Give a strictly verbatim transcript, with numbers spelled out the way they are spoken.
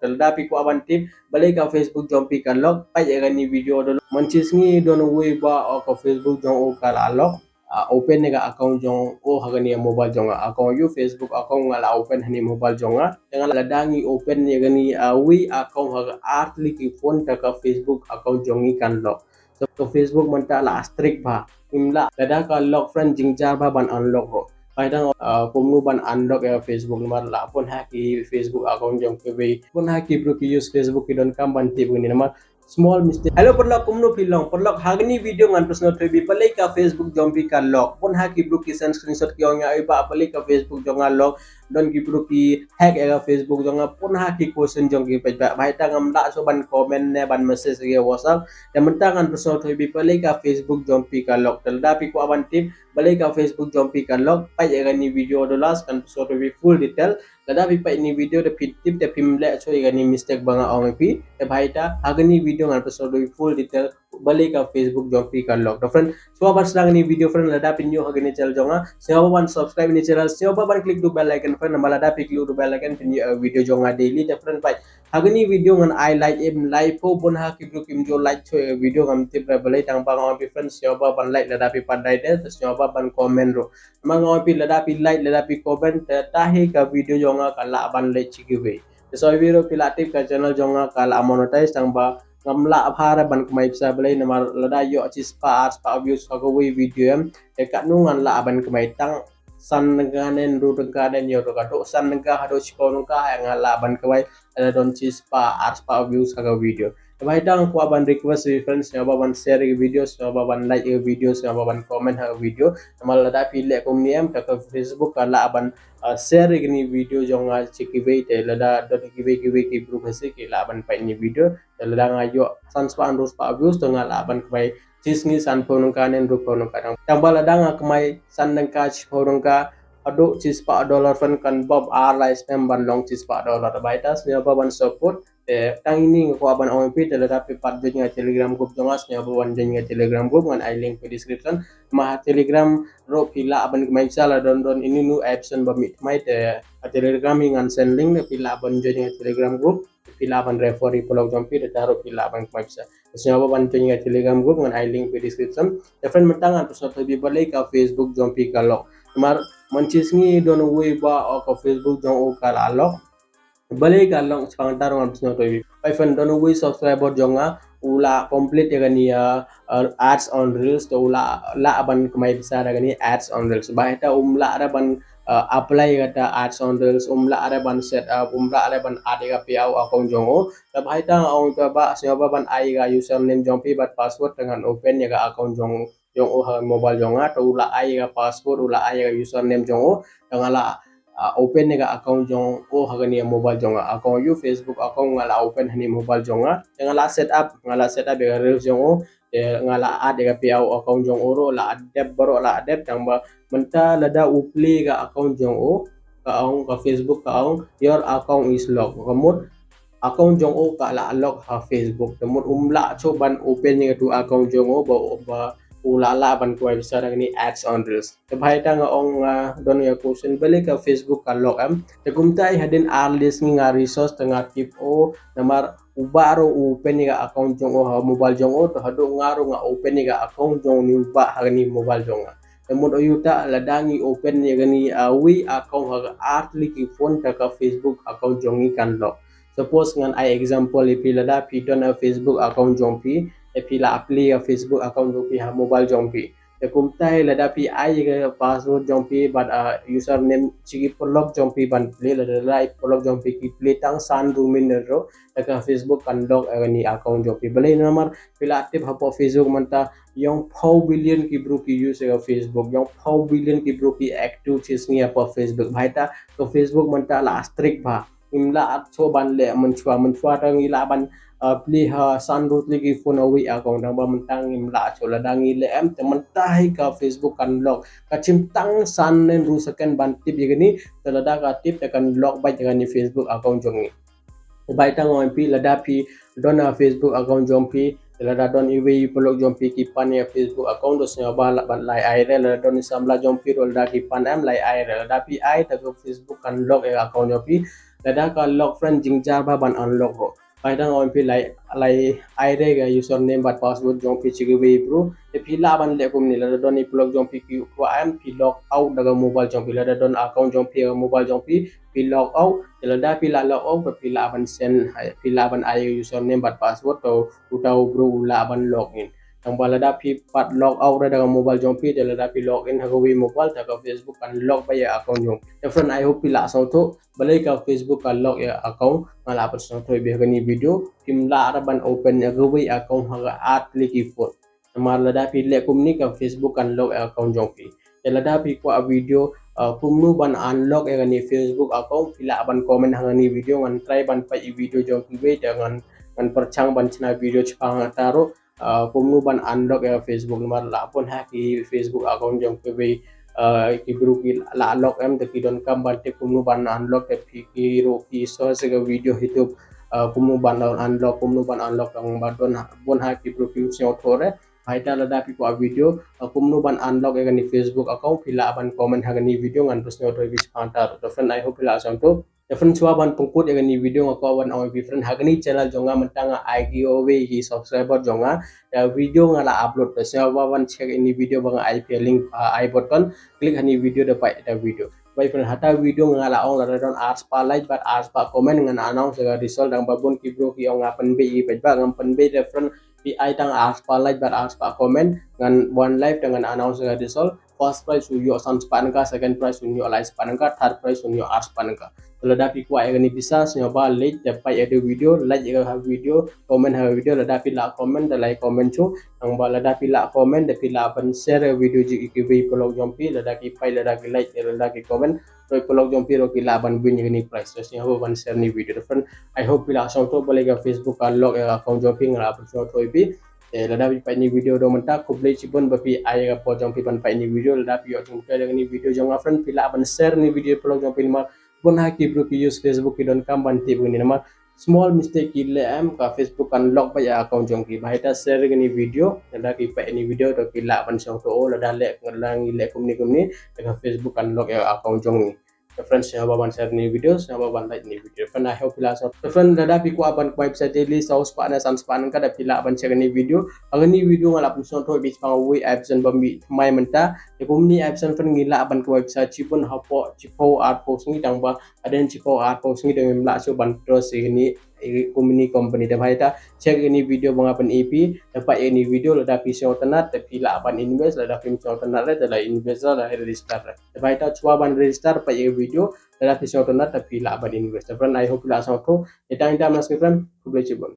Te lada phi kwah ban tip balei ka Facebook jong phi ka lock, peit ïa kane ka video. Mynta shi sngi don uwei u bah, ka Facebook jong u ka la lock. Ah, open ïa ka account jong u ha kane ka mobile jong nga. Account ïa u Facebook account nga la open ha kane ka mobile jong nga. Te nga la, lada ngi open ïa kane, ah, uwei u account ha ka artylli ki phone, te ka Facebook account jong ngi kan lock. So ka Facebook mynta la strict bha. Ngim lah, lada ka lock friend, jynjar bha ban unlock ruh. Bha ïa tang, ah, kumno ban unlock ïa ka Facebook namar la pun ha ki Facebook account jong kiwei. Pun ha ki briew ki use Facebook ki donkam ban tip ïa kane namar small mistake. Hello paralok, kumno phi long? Paralok, ha kane ka video ngan pynsngew ïa phi balei ka Facebook jong phi ka lock. Pun ha ki briew ki send screenshot ki ong ïa i bah balei ka Facebook jong nga lock. Don ki briew ki hack ïa ka Facebook jong nga, pun ha ki question jong ki paidbah. Bha ïa tang ngam lah shuh ban comment ne ban message ïa ka WhatsApp. Te mynta ngan pynsngew ïa phi balei ka Facebook jong phi ka lock. Te lada phi kwah ban tip balei ka Facebook jong phi ka lock, peit ïa kane ka video haduh last, ngan pynsngew ïa phi full detail. Lada phi peit kane ka video te phi tip, te phim leh shuh ïa kane ka mistake ba nga ong ïa phi. Te bha ïa tang ha kane ka video ngan pynsngew ïa phi full detail balei ka Facebook jong phi ka lock. To friend, shuwa ban sdang kane ka video friend, lada phi new ha kane ka channel jong nga, sngewbha ban subscribe ïa kane ka channel, sngewbha ban click ïa u bell icon friend, namar lada phi click ïa u bell icon phin ïoh ïa ka video jong nga daily. To friend, peit ha kane ka video ngan ai like, em, like pho, bun ha ki briew kim ju like shuh ïa ka video, ngam tip re balei, tang ba nga ong ïa phi friend, sngewbha ban like lada phi pat dei de, sngewbha ban comment ruh. Namar nga ong ïa phi lada phi like, lada phi comment, te tahi ka video jong nga ka lah ban leit sha kiwei. Te shuwa phi ruh phi la tip ka channel jong nga ka la monetize, tang ba ngam lah bha re ban kamai pisa balei namar lada ïoh shispah arspah views ha kawei video em, te katno ngan lah ban kamai? Tang san tyngka ne hynriew tyngka ne hynñiew tyngka, haduh san tyngka haduh shiphew tyngka nga lah ban kamai lada don shispah arspah views ha ka video. Te bha ïa tang nga kwah ban request ïa phi friends, sngewbha ban share ïa ka video, sngewbha ban like ïa ka video, sngewbha ban comment ha ka video. Namar lada phi leh kumne em, te ka Facebook ka lah ban, ah, share ïa kane ka video jong nga sha kiwei, te lada don kiwei kiwei ki briew Khasi ki lah ban peit kane ka video. Te lada nga ïoh san spah hynriew spah views, te nga lah ban kamai shi sngi san phew tyngka ne hynriew phew tyngka. Tang ba lada nga kamai san tyngka, shiphew tyngka haduh shispah dollar friend, kan bam ar lai snem ban long shispah dollar. Bha ïa tang sngewbha ban support. Te tang ine nga kwah ban ong ïa phi, te lada phi pat join ïa ka Telegram group jong nga, sngewbha ban join ïa ka Telegram group, ngan ai link ha description. Namar ha Telegram ruh phi lah ban kamai pisa lada don don ine ine i option ba mih thymmai, te ha Telegram hi ngan send link, te phi lah ban join ïa ka Telegram group, phi lah ban refer ïa i paralok jong phi, te ruh phi lah ban kamai pisa. Sngewbha ban join ïa ka Telegram group, ngan ai link ha description. Te friend, mynta ngan pynsngew ïa phi balei ka Facebook jong phi ka lock. Namar mynta shi sngi don uwei u bah, ka Facebook jong u ka la lock. Balei ka lock, shaphang kata ruh ngan pynsngew ïa phi. Peit friend, don uwei u subscriber jong nga u la complete ïa kane, ah, ah, ads on reels, to u la lah ban kamai pisa da kane ads on reels. Bha ïa tang um lah re ban, ah, apply ïa kata ads on reels, um lah re ban set up, um lah re ban add ïa ka payout account jong u. Te bha ïa tang nga ong ïa u bah, sngewbha ban ai ïa ka username jong phi bad password, te ngan open ïa ka account jong jong u ha mobile jong nga. To u la ai ïa ka password, u la ai ïa ka username jong u, te nga la, ah, open ïa ka account jong u ha kane ka mobile jong nga. Account ïa u Facebook account nga la open ha kane ka mobile jong nga. Te nga la set up, nga la set up ïa ka reels jong u. Te nga la add ïa ka payout account jong u ruh, la add dep baroh, la add dep, tang ba mynta lada u play ïa ka account jong u, ka ong ka Facebook, ka ong your account is locked. Ka mut account jong u ka la lock ha Facebook. Te mut um lah shuh ban open ïa katu account jong u ba, ba u la lah ban kamai pisa da kane ads on reels. Te bha ïa tang nga ong, ah, don ïa ka question balei ka Facebook ka lock em. Te kumta hi hadien ar lai sngi nga research te nga tip, oh, namar u bah ruh u open ïa ka account jong u ha mobile jong u, te haduh nga ruh nga open ïa ka account jong une u bah ha kane ka mobile jong nga. Te mut ïa uta lada ngi open ïa kane, ah, uwei u account ha ka artylli ki phone, te ka Facebook account jong ngi kan lock. Suppose ngan ai example ïa phi, lada phi don ïa ka Facebook account jong phi, te phi la apply ïa ka Facebook account jong phi ha mobile jong phi. Te kumta hi lada phi ai ïa ka password jong phi bad, ah, username sha ki paralok jong phi ban play, lada, lada i paralok jong phi ki play tang san hynriew minit ruh, te ka Facebook kan lock ïa kane ka account jong phi. Balei namar phi la tip hapoh Facebook mynta ïong phew billion ki briew ki use ïa ka Facebook, ïong phew billion ki briew ki active shi sngi hapoh Facebook. Bha ïa tang ka Facebook mynta la strict bha. Ngim lah shuh ban leh mynshuwa, mynshuwa te ngi lah ban, ah, play ha san hynriew tylli ki phone ha uwei u account, tang ba mynta ngim lah shuh. Lada ngi leh em, te mynta hi ka Facebook kan lock. Ka shim tang san ne hynriew second ban tip ïa kane, te lada ka tip te kan lock beit ïa kane Facebook account jong ngi. Bha ïa tang nga ong ïa phi, lada phi don ïa ka Facebook account jong phi, te lada don iwei i paralok jong phi ki pan ïa ka Facebook account, to sngewbha lah ban lai ai re, lada don i samla jong phi ruh lada ki pan em, lai ai re. Lada phi ai te ka Facebook kan lock ïa ka account jong phi. Lada ka lock friend jingjar bha ban unlock ho. Bha ita nga ong phi lai, lai ai re ka username bad password jong phi sha kiwei bru. Te phi lah ban leh kumne lada don i paralok jong phi ki kwah em phi log out da ka mobile jong phi, lada don account jong phi ka mobile jong phi, phi log out. Te lada phi lah log out te phi lah ban send, phi lah ban ai username bad password to uta u bru u lah ban log in. Tang ba lada phi pat log out da ka mobile jong phi te lada phi log in ha kawei mobile te ka Facebook kan lock bha ïa account jong phi. Te friend, I hope phi lah sngewthuh. Balei ka Facebook ka lock ïa account, nga la pynsngewthuh ïa phi ha kane ka video. Phim lah ban open ïa kawei account ha ka ar tylli ki phone. Namar lada phi leh kumne ka Facebook kan lock ïa account jong phi. Te lada phi kwah video, uh, kumno ban unlock ïa kane Facebook account, phi lah ban comment ha kane ka video, ngan try ban peit ïa video jong kiwei te ngan, ngan pyrshang ban shna video shaphang kata ruh. Uh, kumno ban unlock ïa Facebook namar la bun ha ki Facebook account jong kiwei, uh, ki bru ki la lock em te ki donkam ban tip kumno ban unlock te phi ki ruh ki shu sha ka video YouTube, uh, kumno ban unlock, kumno ban unlock tang ba don ha, bun ha ki bru ki sngewthuh re. Bha ita lada phi kwah video, uh, kumno ban unlock ïa kane Facebook account phi lah ban comment ha kane video ngan pynsngewthuh ïa phi shaphang kata ruh. Te friend, I hope phi lah sngewthuh. Te friend, shuwa ban pynkut ïa kane video nga kwah ban ong ïa phi friend, ha kane ka channel jong nga mynta nga ai giveaway ïa ki subscriber jong nga. Te video nga la upload, te shuwa ban check ïa kane video ba nga ai phi link, uh, I button, click ha kane video te peit ïa kata video. Bha friend, ha kata video nga la ong lada don arspah like bad arspah comment ngan announce ïa ka result, tang ba bun ki bru ki ong nga pynbeit, peit ba ngam pynbeit te friend, phi ai tang arspah like bad arspah comment, ngan wan live te ngan announce ïa ka result. First prize un ïoh san spah tyngka, second prize un ïoh lai spah tyngka, third prize un ïoh ar spah tyngka. Te lada phi kwah ïa kane ka pisa, sngewbha like te peit ïa ka video, like ïa ka video, comment ha ka video, lada phi lah comment te like comment shuh, tang ba lada phi lah comment te phi lah ban share ïa ka video jong ki wei paralok jong phi, lada ki peit, lada ki like, lada ki comment, ruh paralok jong phi ruh ki lah ban win ïa kane ka prize. Te sngewbha ban share ïa kane ka video. Te friend, I hope phi lah sngewthuh balei ka Facebook ka lock ïa ka account jong phi, nga la pynsngewthuh ïa phi. Te lada phi peit ïa kane ka video haduh mynta, khublei shibun ba phi ai ïa ka por jong phi ban peit ïa kane ka video, lada phi ïoh jingmyntoi da kane ka video jong nga friend, phi lah ban share ïa kane ka video paralok jong phi namar bun ha ki bru ki use Facebook ki donkam ban tip ïa kane namar small mistake ki leh em ka Facebook kan lock bha ïa ka account jong ki. Bha ita share ïa kane ka video, lada ki peit ïa kane ka video te ki lah ban sngewthuh, oh lada leh, lada ngi leh kumne kumne te ka Facebook kan lock ïa ka account jong ngi. Te friend, sngewbha ban share ïa kane ka video, sngewbha ban like ïa kane ka video. Friend, I hope phi lah sngewthuh. Te friend, lada phi kwah ban kamai pisa daily saw spah ne san spah tyngka te phi lah ban check ïa kane ka video. Ha kane ka video nga la pynsngewthuh ïa phi shaphang kawei application ba mih thymmai mynta. Te kumne application friend ngi lah ban kamai pisa shibun hapoh shiphew arphew sngi, tang ba hadien shiphew arphew sngi te ngim lah shuh ban trust ïa kane, ïa kane ka company. Te bha ita check ïa kane ka video ba nga pyni ïa phi, te peit ïa kane ka video, lada phi sngewtynnat te phi lah ban invest, lada phim sngewtynnat re te la invest, la register re. Te bha ita shuwa ban register, peit ïa kane ka video, lada phi sngewtynnat te phi lah ban invest. Te friend, I hope phi lah sngewthuh. Te tang ita mynta friend, khublei shibun.